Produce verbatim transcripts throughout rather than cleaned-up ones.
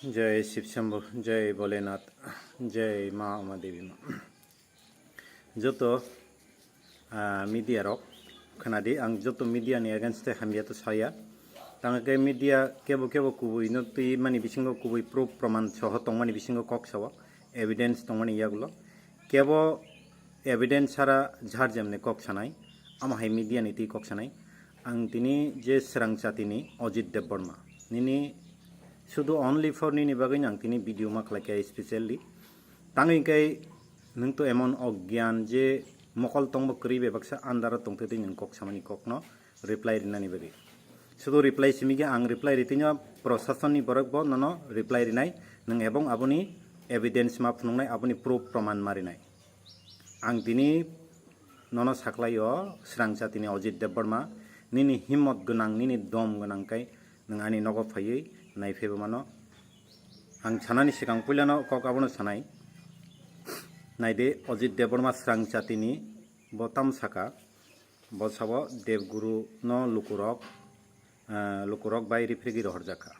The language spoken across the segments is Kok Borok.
Jai Shiv Shambhu, Jai Bholenath, Jai Ma Uma Devi Ma. Joto, ah, media rok khwnadi, ang joto media ni against te hamya to saya. Tang khe media kebo kebo kubui no twi mani bisingo kubui proof proman soho tongmani bisingo kok sao, evidence tongmani yagulo. Kebo evidence sara jhar jemni kok sanai, amo hai media ni twi kok sanai. Ang tini je srang chati ni Ajit Debbarma, nini sudu only for nini bagwi ang tini video ma khlai kha specially. Tangwi khe nwng to emon ogyan je mokol tongbo kwrwi bebaksa andaro tongtwi twi nwng kok samani kokno reply rinani bagwi. Sudu reply simi khe ang reply ritwino prosasonni borok bo nono reply rinai, nwng ebong aboni evidence ma phunuknai, aboni proof proman ma rinai. Ang tini nono saklaio srang chati ni Ajit Debbarma, nini himmot gwnang, nini dom gwnang kai nwng ani nogo phaiwi naiphaibo mano. Ang sanani swkang puilano kok abono sanai. Naidi Ajit Debbarma srang chati ni bo tam saka, bo sabo Devguru no lukurok, eh, lukurok bai riphrigwi rohorjak kha.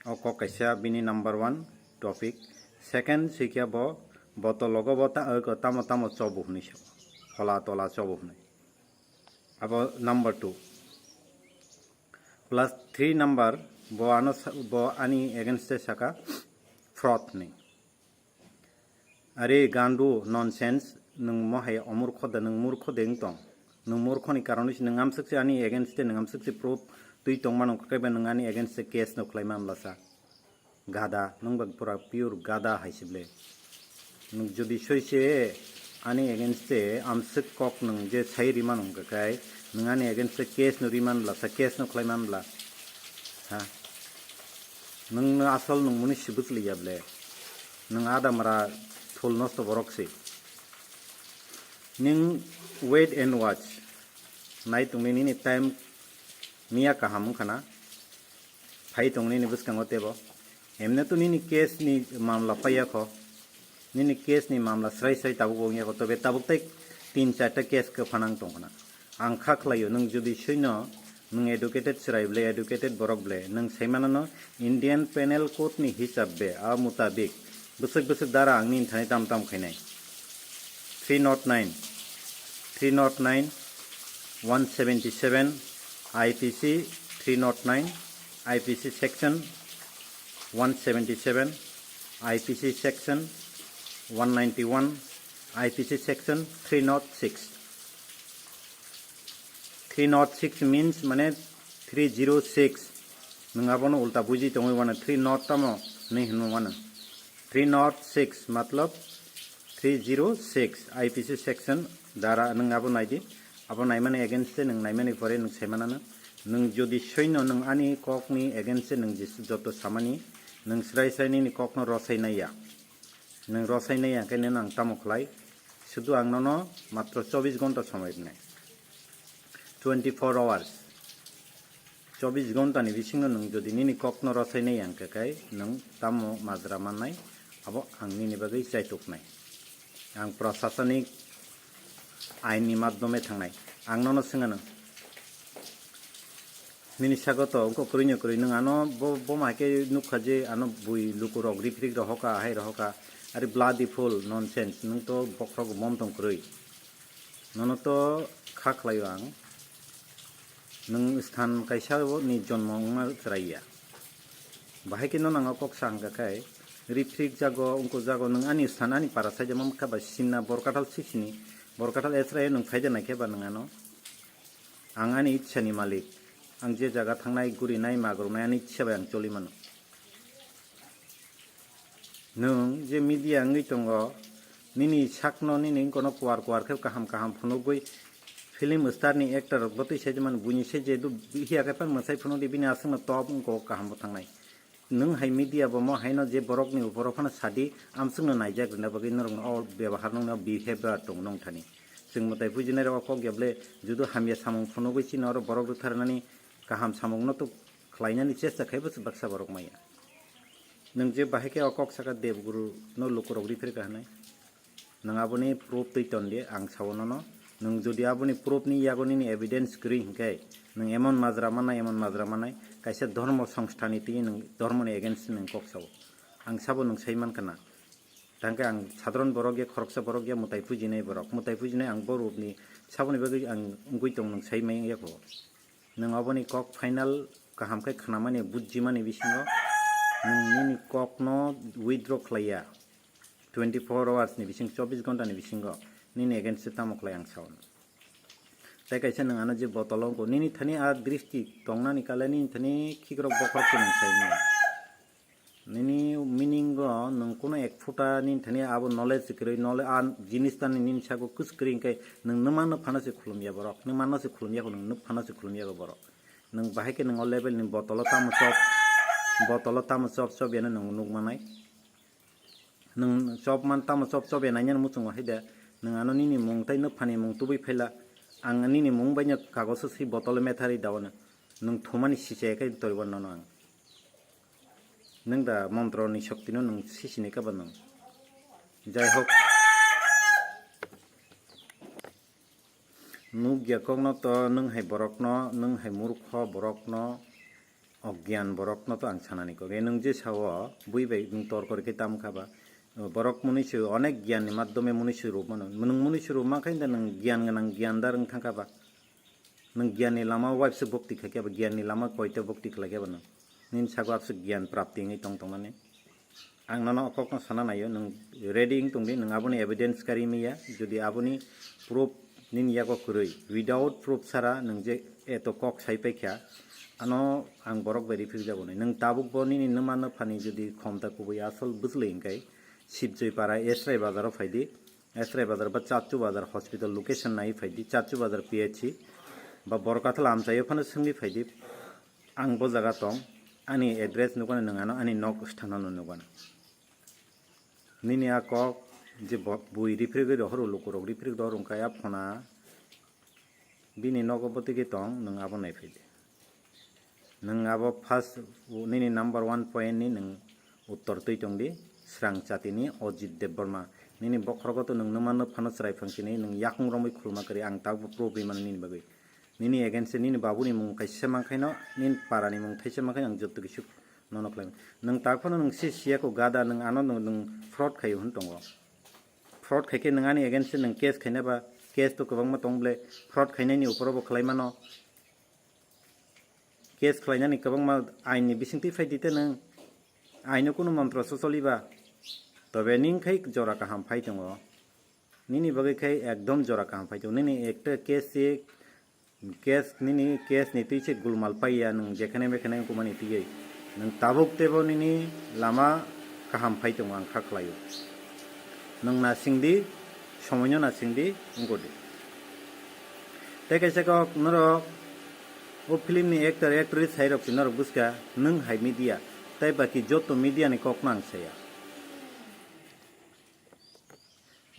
O kok kaisa bini number one topic. Second, sikya bo, bo to logo bo ta-, eh, tamo tamo chobo hwnwi sa. Hola tola chobo hwnwi. Abo number two. Plus three number, bo ano sa-, bo ani against e saka fraud ni. Are gandu nonsense, nwng mohai omurkho da, nwng murkho de wng tong. Nwng murkho ni karon se nwng amswk se ani against e nwng amswk se proof twi tong mano, khe ba nwng ani against e case no khlai man lasa. Gada, nwng ba pura pure gada hai se ble. Nwng jodi soi se ani against e amswk kok nwng je sai ri mano wngkha khai, nwng ani against e case no ri man lasa, case no khlai man bla. Ha? Nwng no asol nwng muni sibuk liya ble. Nwng adamra thul nosto borok se. Nwng wait and watch. Nai tongni nini time miya kaham wngkha na. Phai tong nini bwskango tebo. Emne to nini case ni mamla paiya kho. Nini case ni mamla srai srai tabuk wngya kho. Tobe tabuk tai tin charta case khe phanang tong khna. Ang kha khlaio, nwng jodi suino, nwng educated chwrai ble, educated borok ble, nwng sai manano Indian Penal Code ni hisab be, a mutabik, bwswk bwswk dara ang nini thani tam tam khainai. Three nought nine, three nought nine, one seventy-seven, I P C three nought nine, I P C section one seventy-seven, I P C section one ninety-one, I P C section three nought six. Three nought six means mane three zero six. Nwng abono ulta buji tongwi mano, three nought tamo hinwi hinwi mano. Three nought six matlab three zero six I P C section dara nwng abo naidi. Abo naimani against e nwng naimani pore nwng saimanano. Nwng jodi soino nwng ani kokni against e nwng jis-, joto samani nwng srai srai nini kokno rosai naiya. Nwng rosai naiya khe nini ang tamo khlai? Sudu ang nono matro chobbish ghonta somoi rwnai. Twenty-four hours. Chobbish ghonta ni bisingo nwng jodi nini kokno rosai naiya khe kai nwng tamo majra mannai, abo ang nini bagwi chaituknai. Ang prosasanik ain ni madhyome thangnai. Ang nono swngano. Nini sago to wngkha kwrwino kwrwi, nwng ano bo, bo ma khe nukha je ano bui lukurok riprik rohoka, hai rohoka, ari bloody fool nonsense, nwng to bokhorok mom tong kwrwi. Nono to kha khlaio ang, nwng sthan kaisa ni jonmo wngma chwraiya. Bahai khe nono ang kok sa hwnkha khai, riprik jago, wngkuk jago, nwng ani sthan ani para saida mamkha ba sinna Borkathal sisini, Borkathal esrai nwng phaida naikhe ba nwng ano. Ang ani ichha ni malik. Ang je jaga thangnai, gurinai, magrunai ani ichha bai ang choli mano. Nwng je media wngwi tongo, nini sakno nini wngkono kuar kuar khe kaham kaham phunugwi film star ni actor rok bwtwi sai mano, buini se je du hiya khe phano mwsai phunukdi bini aswkno top wngkok kaham bo thangnai. Nwng hai media bo mo haino je borokni uporo phano sadi, amswkno naijak rwna bagwi norokno o bebahar nokni o behavior tong nong thani. Chwng mwtai pujinai rok o kok ya ble judu hamya samung phunugwi chini oro borok rwtharnani kaham samungno to khlainani chesta khai bwswk baksa borok maya. Nwng je bahai khe o kok saka Devguru no lukurok riphrikha hwnwi. Nwng aboni proof twi ton di, ang sao nono. Nwng jodi aboni proof ni yago nini evidence kwrwi hinkhe, nwng emon majra mannai, emon majra mannai, kaisa dhormo songstha ni twi nwng dhormo ni against nwng kok sao. Ang sabo nwng sai mankha na. Tangkhe ang sadharon borok ya, khoroksa borok ya, mwtai pujinai borok. Mwtai pujinai ang borok ni saboni bagwi ang wngwi tong nwng sai manya kho. Nwng aboni kok final kaham khe khnamani, bujimani bisingo nwng nini kokno withdraw khlaiya. Twenty four hours ni bising, chobbish ghonta ni bisingo nini against o tamo khlai ang sao. Tei kaisa nwng ano je botolo wngkho, nini thani a dristi tongnani kale nini thani khikrok bokhorok se nwng sai manya. Nini meaning o nwng kuno ek phuta nini thani abo knowledge se kwrwi, knowledge a jinis tani nini sago kwswk kwrwi hinkhe nwng nwmano phano se khulumya borok, nwmano se khulumya kho, nwng nwphano se khulumya kho borok. Nwng bahai khe nwng o level ni botolo tamo chop, botolo tamo chop chop yano nwng nuk manai. Nwng chop man tamo chop chop ya nainani muchungo hai de. Nwng ano nini mung tei nwphani mung tubui phaila. Ang nini mung baino kagoso si botolo metharwi daono. Nwng thumani sichaya khe toribo nono ang. Nwng da montro ni shokti no nwng sisini kaba nwng. Jai hok. Nukya kokno to nwng hai borokno, nwng hai murkho borokno, ogyan borokno to ang sanani kok. E nwng je sao, bui bai nwng tor kori khe tam kha ba. Borok muni se onek gyan ni madhyome muni se rwmano. Nwng muni se rwma khe nwng gyan gwnang gyandar wng thang kha ba. Nwng gyan ni lama o waisa bhakti khai khe ba, gyan ni lama koita bhakti khlai khe ba nwng. Nini sago abse gyan prapti wngwi tong tongmani. Ang nono o kokno sana naio, nwng ready wng tongdi, nwng aboni evidence kari miya, jodi aboni proof nini yago kwrwi, without proof sara nwng je eto kok sai paikha, ano ang borok bai rifrigjago nai. Nwng tabuk bo nini nwma nwphani jodi khomta kubui asol bwchlwi hwnkhe Sibjoi para Esrai bazaro phaidi, Esrai bazar ba Chachu bazar hospital location nai phaidi, Chachu bazar P H C ba Borkathal amchaio phano swngwi phaidi. Ang bo jaga tong, ani address nukani nwng ano ani nok sthano no nukana. Nini a kok je bo-, bui rifrigwi rohoro, lukurok rifrig rohoro wngkha ya phona, bini nogo bwtwigwi tong, nwng abo naiphai di. Nwng abo first, nini number one point ni nwng uttor twi tong di, Srang Chati ni Ojit Debbarma. Nini bokhorogo to nwng nwma nwphano chwrai phang sini, nwng yakung romwi khulma kwrwi, ang tabuk proof rwi mano nini bagwi. Nini against nini babuni mung kaisa mankhaino, nini parani mung thaisa mankhaino ang jotto kisi nono khlai. Nwng tak phano nwng se siya ko gada, nwng ano nwng, nwng fraud khai hwn tongo. Fraud khai khe nwng ani against nwng case khaina ba, case to kwbangma tong ble, fraud khainani uporo bo khlai mano. Case khlainani kwbangma ain ni bisingtwi phai di te nwng. Aino kunu montro so choli ba. Tobe ning khai jora kaham phai tongo. Nini bagwi khai ekdom jora kaham phai tongo. Nini ekta case se, case nini case ni twi se gulmal pai ya nwng jekhane mekhane wngkukmani twiwi. Nwng tabuk tebo nini lama kaham phai tongo ang kha khlaio. Nwng na singdi, somoino na singdi, wngkodi. Tei kaisa kok norok o film ni actor, actress hai rok se norok buska, nwng hai media, tei baki joto media ni kok no ang saya.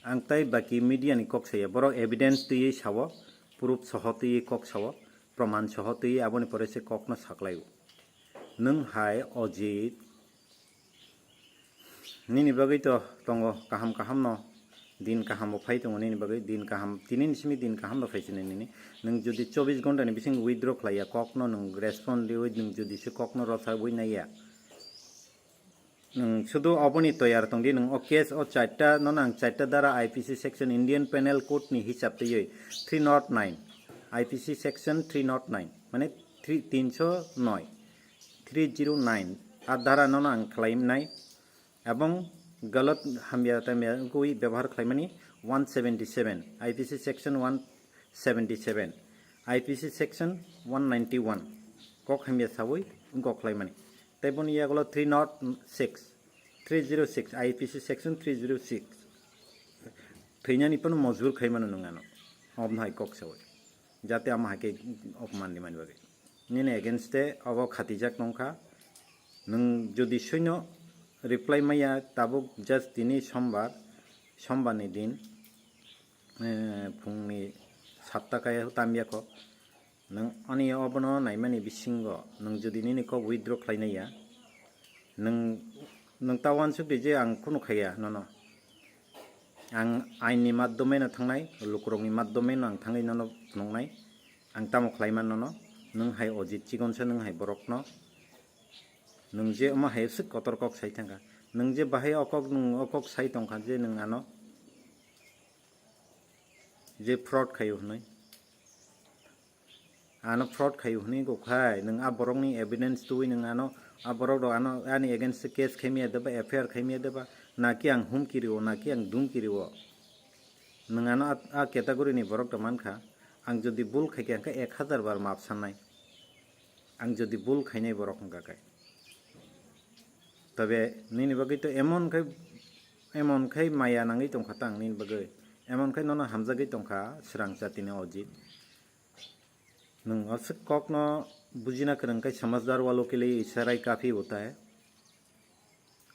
Ang tei baki media ni kok saya, borok evidence twiwi sao, proof soho twiwi kok sao, proman soho twiwi aboni pore se kok no saklaio. Nwng hai Ojit, nini bagwi to tongo kaham kaham no, din kaham bo phai tongo nini bagwi, din kaham, tini ni simi din kaham no phai sini nini. Nwng jodi chobbish ghonta ni bising withdraw khlai ya, kok no nwng respond riwi nwng jodi se kok no rosa wi nai ya. Nwng sudu oboni toyar tongdi, nwng o case o charta no nang charta dara I P C section Indian Penal Code ni hisab twiwi three nought nine, I P C section three nought nine, mane three, tinsho noi, three zero nine, a dara no nang khlai nai, ebong galat hamya tamya wngwi bebohar khlaimani one seventy seven, I P C section one seventy seven, I P C section one ninety one, kok hamya sawi wngkok khlaimani. Tei boni yagulo three nought six, three zero six, I P C section three zero six. Thwinani phano mojbur khai mano nwng ano. Obno hai kok sawi. Jate ama hai khe opman di mani bagwi. Nini against te obo khatijak nongkha. Nwng jodi suino reply maya tabuk just tini sombar, sombar ni din, eh, phungni satta kaya tamya kho. Nwng ani obono naimani bisingo nwng jodi nini kok withdraw khlainai ya, nwng, nwng ta uansuk di je ang kunu khaiya nono. Ang aini maddomeno thangnai, lukurokni maddomeno ang thangwi nono phunuknai. Ang tamo khlai mano nono, nwng hai ojit chikonsa nwng hai borokno. Nwng je omo hai swk kotor kok sai thangkha. Nwng je bahai o kok nwng o kok sai tongkha je nwng ano je fraud khaio hwnwi. Ano fraud khaio hwnwi kok khai, nwng a borokni evidence twiwi nwng ano, a borok rok ano ani against case khaimya deba, F I R khaimya deba, naki ang humki rio, naki ang dumki rio. Nwng ano a, a category ni borok rok mankha, ang jodi bul khaikha hwnkhe ek hazar bar maaf sannai. Ang jodi bul khainai borok hwnkha khe. Tobe nini bagwi to emon khai, emon khai maya nangwi tongkha tang nini bagwi. Emon khai nono hamjagwi tongkha swrang jatini ojit. Nwng aswk kokno bujina kwrwng khe samajhdar walo ke liye isharai kafi hota hai.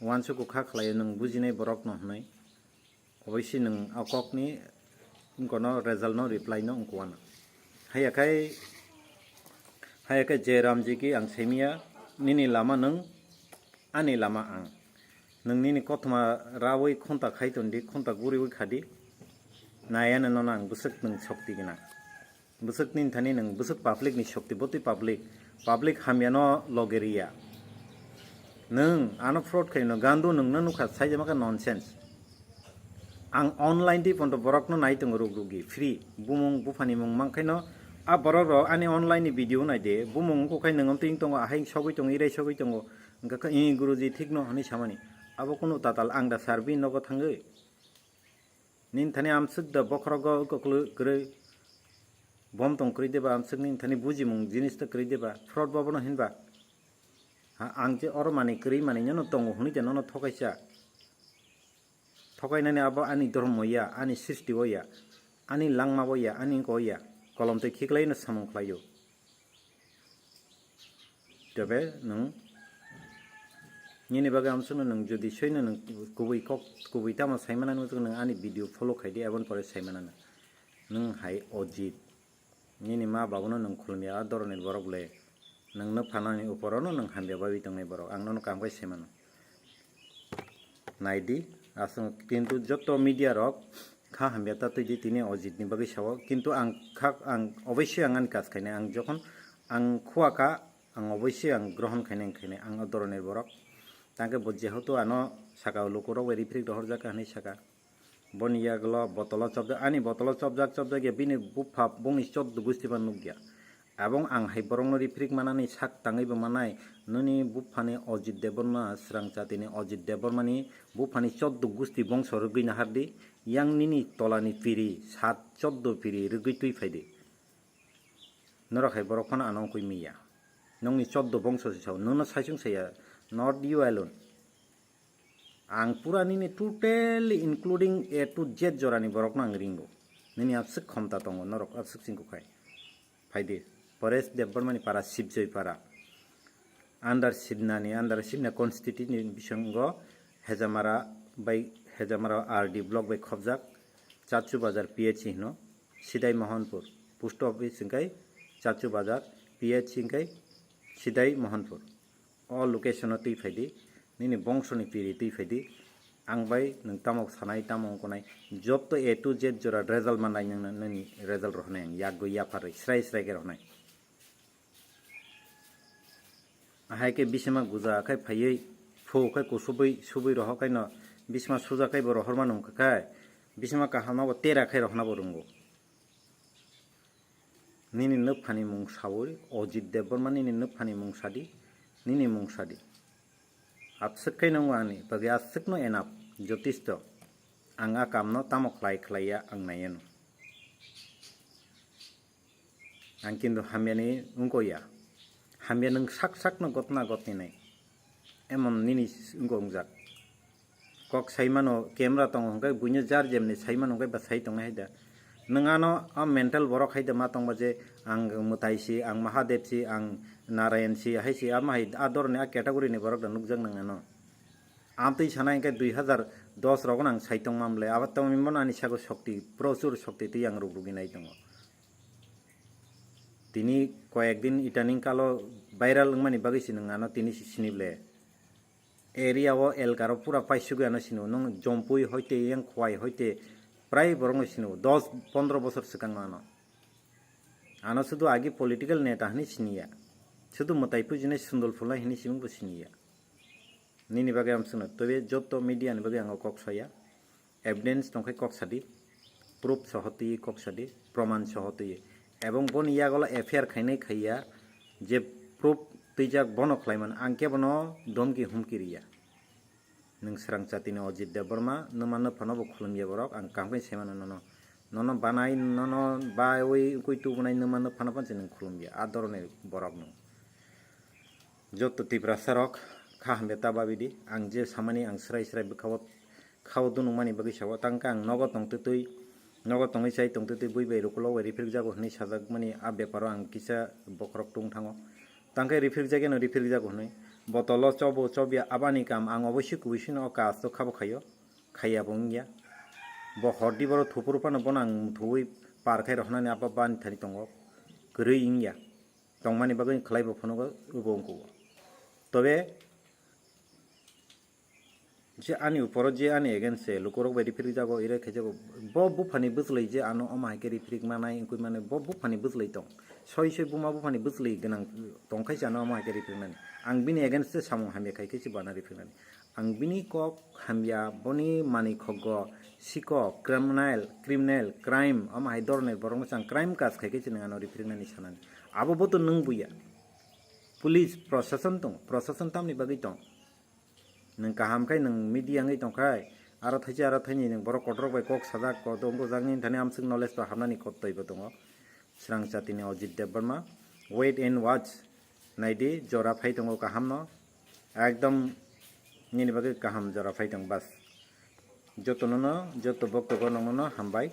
Uansukgo kha khlaio nwng bujinai borokno hwnwi. Oboisi nwng o kokni wngkono result no reply no wngkha uana. Haiya khai, haiya khai je Ramji ki ang saimanya nini lama nwng ani lama ang. Nwng nini kothoma rawi khunta khai tondi, khunta guriwi khadi. Nayano nono ang bwswk nwng sokti gwnang. Bwswk nini thani nwng bwswk public ni sokti, botwi public, public hamyano loge riya. Nwng ano fraud khaino gandu nwngno nukha saijama khe nonsense. Ang online twi pondo borokno nai tongo ruk rugi free. Bumung buphani mung mankhaino a borok rok ani online ni video naide, bumung wngkha khai nwng amtwi wng tongo, ahai sogwi tongo, irai sogwi tongo, wngkha khe, "Ih, guruji thikno," hwnwi samani. Abo kunu tatal ang da sir bini nogo thangwi. Nini thani amswk da bokhorogo kwklwi kwrwi. Bom tong kwrwi deba amswk nini thani bujimung jinis ta kwrwi deba. Fraud bobono hinba. Ha, ang je oro manwi kwrwi manwi nono tongo hwnwi de nono thokaisa. Thokainani abo ani dhormo ya, ani srishti o ya, ani langma o ya, ani wngko o ya. Kolom twi khiklaino samung khlaio. Tebe nwng nini bagwi amsukno nwng jodi soino nwng kubui kok, kubui tamo saimana nwng, nwng ani video follow khaidi, eboni pore saimana nwng. Nwng hai ojit. Nini ma babuno nwng khulumya a doroni borok le. Nwng nw phanani uporono nwng hamya bagwi tongnai borok. Ang nono kaham khe saimano. Naidi, aswk kintu joto media rok kha hamya ta twi di tini ojit ni bagwi sao. Kintu ang kha, ang oboisoi ang ani kaj khainai. Ang jokhon ang khua kha, ang oboisoi ang grohon khainai, khainai. Ang o doroni borok. Tangkhe bo jehotu ano saka o lukurok bai riprik rohorjak kha hinwi saka. Boni yagulo botolo chopjak, ani botolo chopjak, chopjak ya bini bupha bongni choddo gusti ba nukya. Abong ang hai borokno riprik manani sak tangwi bo manai, nini buphani Ojit Debbarma, swrang chatini Ojit Debbarmani buphani choddo gusti bongso rwgwi nahardi, yang nini tolani piri, sat choddo piri rwgwi twi phaidi. Norok hai borok phano ano wngkui miya. Nokni choddo bongso se sao, nono saichung saya, not you alone. Ang pura nini totally including A to Z jorani borokno ang ringo. Nini aswk khomta tongo, norok aswk chingkuk hai. Phaidi, Paresh Debbarmani para, Sibjoi para. Under Sibnani, under Sibna constituency ni bisingo Hejamara bai, Hejamara R D block bai khobjak, Chachu Bazar P H C hino, Sidai Mohanpur. Post office hingkai Chachu Bazar, P H C hingkai Sidai Mohanpur. O location o twi phaidi, nini bongsoni piri twi phaidi, ang bai nwng tamo sanai, tamo wngkha nai, joto A to Z jora result mannai nwng, nini result rohornai ang, yagwi yapharwi, srai srai khe rohornai. Ahai khe bisima guja khai phaiwi, phu khai kusubui, subui rohor khaino, bisima suja khai bo rohormano wngkha khai, bisima kaham no bo tera khai rohorna bo rwngo. Nini nwphani mung sawi, Ojit Debbarma nini nwphani mung sadi, nini mung sadi. Aswk khe nwngo ani bagwi aswkno enough, jotisto. Ang a kamno tamo khlai khlaiya ang naiya no. Ang kintu hamyani wngko ya. Hamya nwng sak sakno gotna gotni nai. Emon nini wngko wngjak. Kok saimano camera tongo hwnkhe buino jar jemni saimano hwnkhe ba sai tongnai hai da. Nwng ano a mental borok hai da ma tongba je ang mwtai si, ang Mahadev si, ang Narayan si, hai si, ama hai a doroni a category ni borok da nukjak nwng ano. Amtwi sana hwnkhe dui hazar dos rogo nang sai tongma mle, abo tongmani ani sago shokti, prochur shokti twi ang ruk rugwi nai tongo. Tini koyek din itaning kalo viral wngmani bagwi si nwng ano tini si sini ble. area o elkaro pura paisugwi ano sino, nwng Jompui hoite, Yengkhwai hoite, prai borokno sino, dos pondro bosor swkang ano. Ano sudu agi political neta hwnwi siniya, sudu mwtai pujinai sundul phulnai hwnwi simungbo siniya. Nini bagwi ang swngno, tei joto media ni bagwi ang kok saya, evidence tongkhai kok sadi, proof soho twi kok sadi, proman soho twi, ebong boni yagola F I R khainai khaiya, je proof twijak bono khlaiman, ang kebono domki humki riya. Nwng srang chati ni Ajit Debbarma, nwma nwphano bo khulumya borok, ang kaham khe saimano nono. Nono banai, nono baiwi wngwi tubunai nwma nwphano panse nwng khulumya, a doroni borok nwng. Joto Tiprasa rok kha hamya ta babidi, ang je samani ang srai srai bwkhao, khao dunukmani bagwi sao, tangkhe ang nogo tongtwtwi, nogo tongwi chai tongtwtwi bui bai rukulo bai riphirjago hwnwi sajakmani a beparo ang kisa bokhorok tung thango. Tangkhe riphirjak yano riphirjago hwnwi. Botolo chobo chobya abani kam ang obosi kubui sino o kasto khabo khaio. Khaiya bo wngya. Bo hordi boro thupuru phano bono ang muthuwi par khai rohonani abo bani thani tongo. Kwrwi wngya. Tongmani bagwi khlai bo phunukgo, obo wngkukgo. Tobe je ani uporo je ani against se lukurok bai riphirjago, ire khaijago, bo buphani bwchlwi je ano omo hai khe riphirik manai wngwi mano, bo buphani bwchlwi tong. Soi soi buma buphani bwchlwi gwnang tongkhaisa ano omo hai khe riphiriknani. Ang bini against se samung hamya khai khe se bana riphiriknani. Ang bini kok hamya, boni manwi khokgo, siko, criminal, criminal, crime, omo hai doronir borokno chang crime kaj khai khe chini ano riphiriknani sanani. Abo bo to nwng buya. Police, proshashan tong, proshashan tamni bagwi tong. Nwng kaham khai nwng media wngwi tong khai, aro thaisa aro thaini nwng borok kotorok bai kok sajak, kotor wngjaknai thani amswk knowledge to hamnani kottoi bo tongo. Srang chatini Ajit Debbarma, wait and watch, naidi jora phai tongo kahamno, ekdom nini bagwi kaham jora phai tong bas. Jotono no, joto boktogo nokno no hambai.